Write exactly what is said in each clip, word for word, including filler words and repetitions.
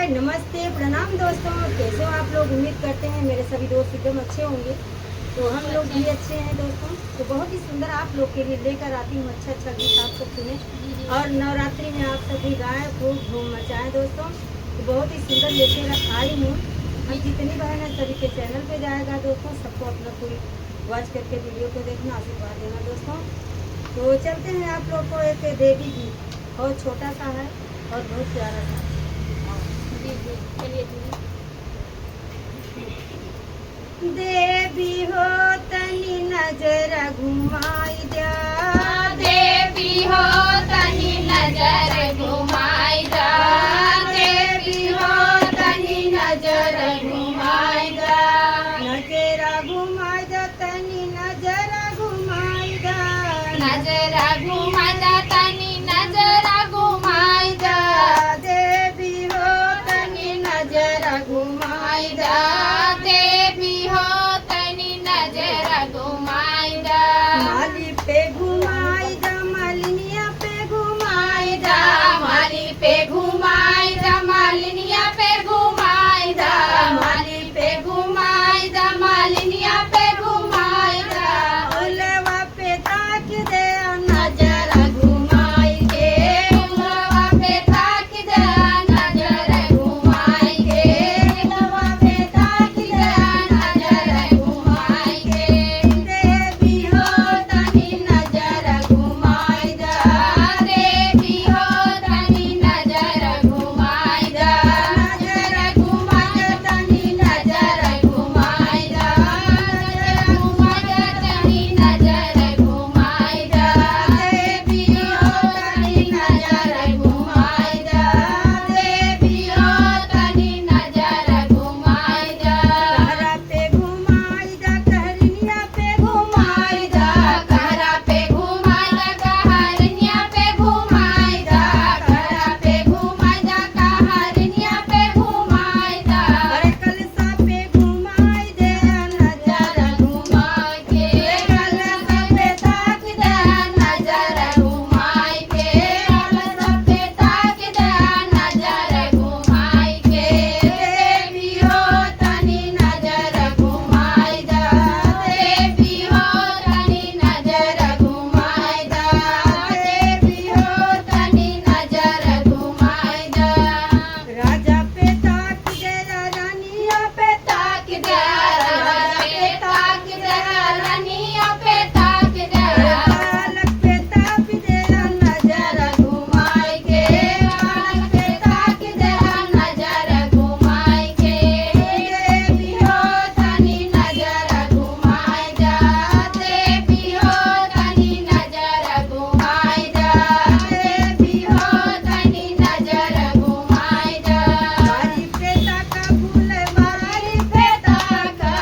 नमस्ते, प्रणाम दोस्तों, कैसे हो आप लोग? उम्मीद करते हैं मेरे सभी दोस्त एकदम अच्छे होंगे। तो हम लोग भी अच्छे हैं दोस्तों। तो बहुत ही सुंदर आप लोग के लिए लेकर आती हूँ अच्छा अच्छा गीत, आप सब सुने। और नवरात्रि में आप सभी गाएं, खूब धूम मचाएं दोस्तों। तो बहुत ही सुंदर लेकर आई हूँ। हम जितनी बहन है सभी के चैनल पे जाएगा दोस्तों, सबको अपना फुल वॉच करके वीडियो को देखना, आशीर्वाद देना दोस्तों। तो चलते हैं आप लोग को एक देवी गीत, बहुत छोटा सा है और बहुत प्यारा सा। जी, जी, चलिए दीदी। देवी हो तनी नजर घुमाई द्या। देवी हो तनी नजर घुमाई द्या। देवी हो तनी नजर घुमाई द्या। नजर घुमाई द्या तनी नजर घुमाई द्या। नजर घुमाई द्या तनी नजर घुमाई द्या। देवी हो तनी नजर घुमाई द्या। देवी हो तनी नजर घुमाई द्या। माली पे घुमाई द्या, मालिनिया पे घुमाई द्या। माली पे घुमाई द्या, मालिनिया पे घुमाई द्या। माली पे घुमाई द्या, मालिनिया पे घुमाई द्या। ओलवा पे ताक द्या नजर घुमाई के। ओलवा पे ताक द्या नजर घुमाई के। ओलवा पे ताक द्या नजर घुमाई के। देवी हो तनी नजर घुमाई द्या। देवी हो तनी नजर घुमाई द्या। नजर घुमाई द्या तनी नजर घुमाई द्या। नजर घुमाई द्या तनी नजर घुमाई द्या। देवी हो तनी नजर घुमाई द्या। देवी हो तनी नजर घुमाई द्या। कहरा पे घुमाई द्या, कहरनिया पे घुमाई द्या। कहरा पे घुमाई द्या, कहरनिया पे घुमाई द्या। कहरा पे घुमाई द्या, कहरनिया पे घुमाई द्या। अरे कलसा पे घुमाई द्या नजर घुमाई के। कलसा पे ताक द्या नजर घुमाई के। कलसा पे ताक द्या नजर घुमाई के। देवी हो तनी नजर घुमाई द्या। देवी हो तनी नजर घुमाई द्या। देवी हो तनी नजर घुमाई द्या। राजा पे ताक द्या, रानिया पे ताक द्या। राजा पे ताक द्या, रानिया पे ताक द्या। बालक पे ताक द्या नजर घुमाई के। बालक पे ताक द्या नजर घुमाई के। देवी हो तनी नजर घुमाई द्या। देवी हो तनी नजर घुमाई द्या। देवी हो तनी नजर घुमाई द्या। बारी पे ताका फुलवारी पे ताका।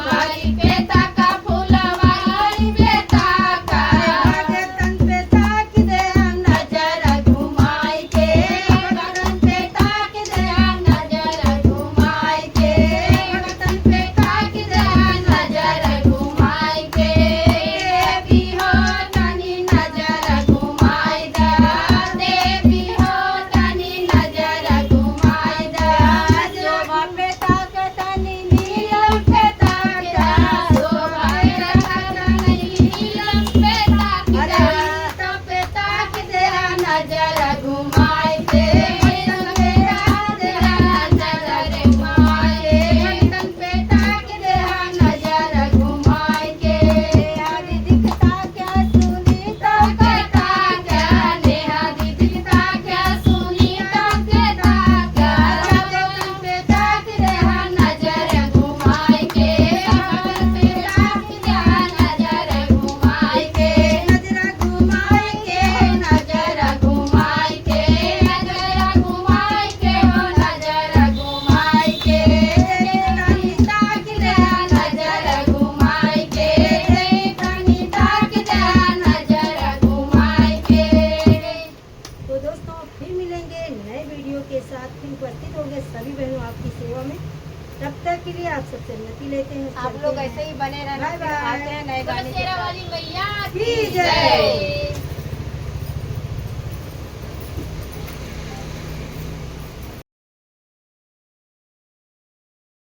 बारी पे ताका फुलवारी पे ताका। भगतन पे ताक द्या नजर घुमाई के। भगतन पे ताक द्या नजर घुमाई के। भगतन पे ताक द्या नजर घुमाई के। देवी हो तनी नजर घुमाई द्या। देवी हो तनी नजर घुमाई द्या। शोभा पे ताक तनी नीलम पे ताक। शोभा पे ताक तनी नीलम पे ताक। अरे गीता पे ताक द्या नजर घुमाई के। गीता पे ताक द्या नजर घुमाई के। गीता पे ताक द्या नजर घुमाई के। आदि दिखता क्या सुनी तो के ताक। नेहा दीदी ताक सुनी ताक ताक। ताक नजर घुमाई के। ताक नजर घुमाई के। नजर घुमाई के, नजर घुमाई के, नजर घुमाई के, ओ नजर घुमाई के। ताक नजर घुमाई के। तनी ताक द्या नजर घुमाई के। तो दोस्तों, फिर मिलेंगे नए वीडियो के साथ, फिर उपस्थित होंगे सभी बहनों आपकी सेवा में। तब तक के लिए आप सबसे विनती लेते हैं, आप लोग ऐसे ही बने रहना। Bye bye. आते हैं नए गाने के साथ। शेरा वाली मैया की जय।